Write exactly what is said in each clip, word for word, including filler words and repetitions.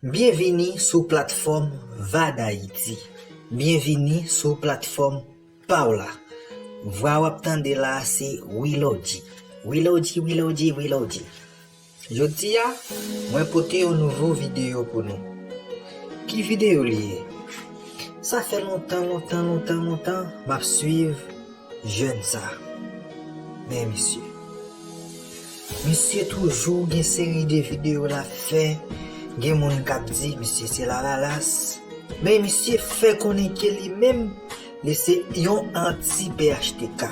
Byenvini sou platfòm Va Dayiti. Byenvini sou platfòm pa w la. Vwa w ap tande la a se Wilodji. Wilodji, Wilodji, Wilodji. Jodi a, mwen pote yon nouvo videyo pou nou. Ki videyo li ye? Sa fè lontan, lontan, lontan, lontan m ap swiv jèn sa. Men misye. Misye toujou gen seri de videyo l ap fè. Gen moun k ap di misye se lavalas. Men misye fè konnen ke li menm, li se yon anti P H T K.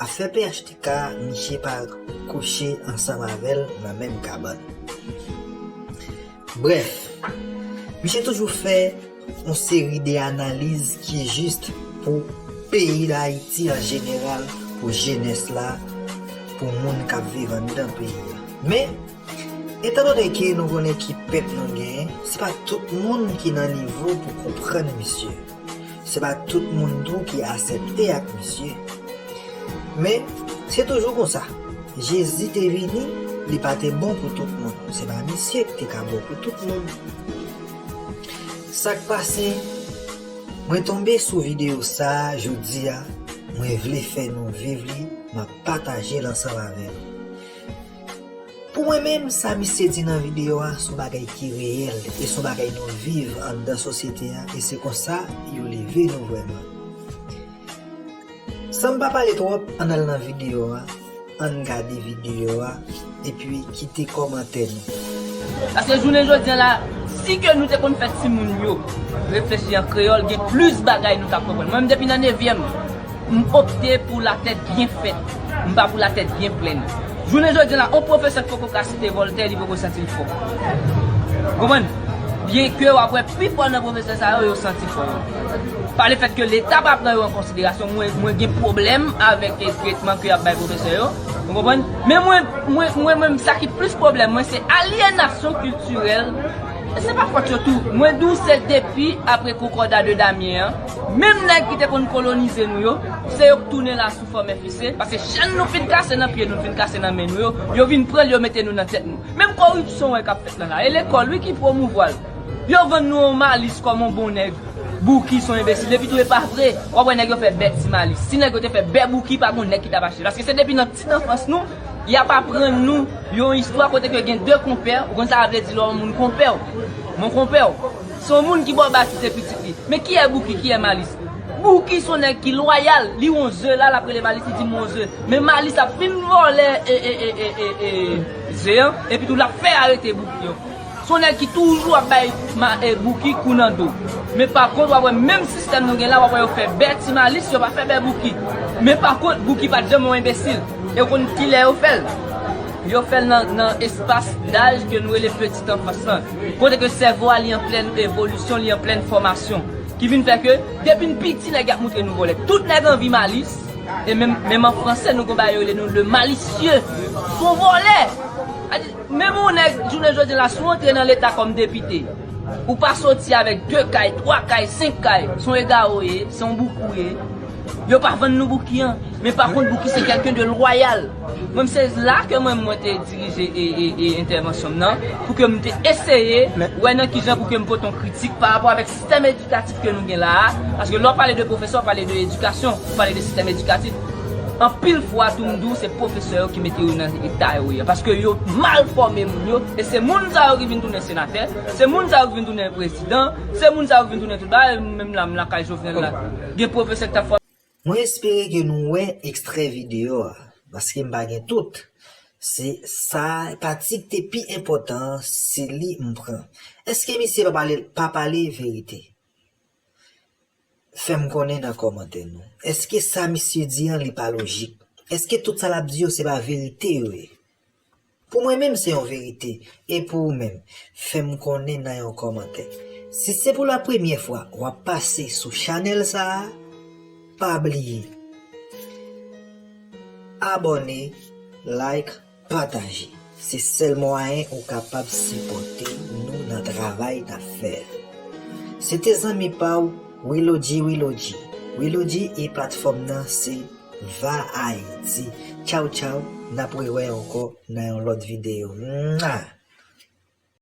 Afè P H T K, misye pa kouche ansanm avè l nan menm kabann. Brèf, misye toujou fè yon seri de analiz ki jis pou peyi Dayiti an jeneral, pou jenès la, pou moun k ap viv anndan peyi a. Men, etandone ke nou konnen ki pèp nou genyen, se pa tout moun ki nan nivo pou konprann misye. Se pa tout moun tou ki asèpte ak misye. Men, se toujou konsa. Jezi te vini, li pa te bon pou tout moun. Se pa misye ki te ka bon pou tout moun. Sa k pase, mwen tonbe sou videyo sa a jodi a, mwen vle fè nou viv li, m ap pataje l ansanm avè nou. Pou mwen menm, sa misye di nan videyo a, se yon bagay ki reyèl, e se yon bagay nou viv anndan sosyete a, e se konsa yo leve nou vrèman. San m pa pale twòp, ann al nan videyo a, ann gade videyo a, epi kite kòmantè nou. Paske jounen jodi a la, si ke nou te konn fè timoun yo reflechi an kreyòl, gen plis bagay nou t ap konprann. Mwen menm, depi nan nevyèm, m opte pou latèt byen fèt. M pa pou latèt byen plèn. Jounen jodi a la, yon pwofesè k poko ka site Vòltè, li poko santi l fò. Konprann? Byenke w ap wè pifò nan pwofesè sa yo, yo santi fò yo. Pa lefèt ke Leta pa pran yo an konsiderasyon, mwen, mwen gen pwoblèm avèk, eh, tretman ke y ap bay pwofesè yo. Ou konprann? Men mwen, mwen, mwen menm, sa ki plis pwoblèm mwen, se alyenasyon kiltirèl. E se pa fòt yo tou. Mwen di w, se depi apre Konkòda de Damyen an, menm nèg ki te konn kolonize nou yo, se yo k tounen la sou fòm F I C, paske chèn nou fin kase nan pye nou, fin kase nan men nou yo, yo vin pran l, yo mete nou nan tèt nou. Menm koripsyon w wè k ap fèt la la, e lekòl, wi, ki pwomouvwa l. Yo vann nou yon Malis kòm yon bon nèg. Bouki se yon enbesil. Epi tou, e pa vre. W ap wè nèg yo fè bè Ti Malis. Si nèg yo te fè bè Bouki, pa gon nèg ki t ap achte. Paske se depi nan ti nanfans nou, y ap aprann nou yon istwa kote ke gen de konpè. Ou konn sa vle di lè yon moun konpè w. Mon konpè w. Se yon moun ki ba w bati, se pitit li. Men kiyè Bouki, kiyè Malis? Bouki se yon nèg ki lwayal. Li wè yon ze la, l ap rele Malis, li di m wè yon ze. Men Malis ap fin vòlè, e, e, e, e, e, e, ze an, epi tou l ap fè arete Bouki an. Se yon nèg ki toujou ap bay ma-, e, Bouki kou nan do. Men pa kont, w ap wè menm sistèm nou gen la, w ap wè yo fè bè Ti Malis, yo pa fè bè Bouki. Men pa kont, Bouki pa t janm yon enbesil. E w konn kilè yo fè l? Yo fè l nan, nan espas daj ke nou rele petit enfance lan. Kote ke sèvo a li an plèn evolisyon, li an plèn fòmasyon. Ki vin fè ke, depi n piti, nèg y ap moutre nou vòlè. Tout nèg anvi Malis. E menm, menm an franse, nou gon bagay yo rele nou le malicieux. Se yon vòlè. Sa di, menm yon nèg, jounen jodi la, si w antre nan Leta kòm depite, ou pa soti avèk de kay, twa kay, senk kay, se yon egare w ye, se yon bouki w ye. Yo pa vann nou bouki an. Men pa kont, Bouki se quelqu'un de loyal. Mwen, se la ke mwen, mwen te dirije e, e, e entèvansyon m nan, pou ke m te eseye wè nan ki jan pou ke m pote yon kritik pa rapò avèk sistèm edikatif ke nou gen la a. Paske lè w pale de pwofesè, w pale de edikasyon, w pale de sistèm edikatif. Anpil fwa, tou m di w, se pwofesè yo ki mete yo nan eta yo ye. Paske yo mal fòme moun yo, e se moun sa yo ki vin tounen senatè, se moun sa yo ki vin tounen prezidan, se moun sa yo ki vin tounen tout bagay, menm la, m lakay Jovenel la. Gen pwofesè ki t ap fòme. Mwen espere ke nou wè ekstrè videyo a, paske m pa gen tout. Se sa, pati ki te pi enpòtan an, se li m pran. Èske misye pa pale, pa pale verite? Fè m konnen nan kòmantè nou. Èske sa misye di an, li pa lojik? Èske tout sa l ap di yo, se pa verite yo ye? Pou mwen menm, se yon verite. E pou ou menm, fè m konnen nan yon kòmantè. Si se pou la premyè fwa w ap pase sou chanèl sa a, pa bliye abòne, like, pataje. Se sèl mwayen ou kapab sipòte nou nan travay n ap fè a. Se te zanmi pa w, Wilodji, Wilodji. Wilodji e platfòm nan se Va Ayiti. Tchaw, tchaw, n ap rewè ankò nan yon lòt videyo. Mwa!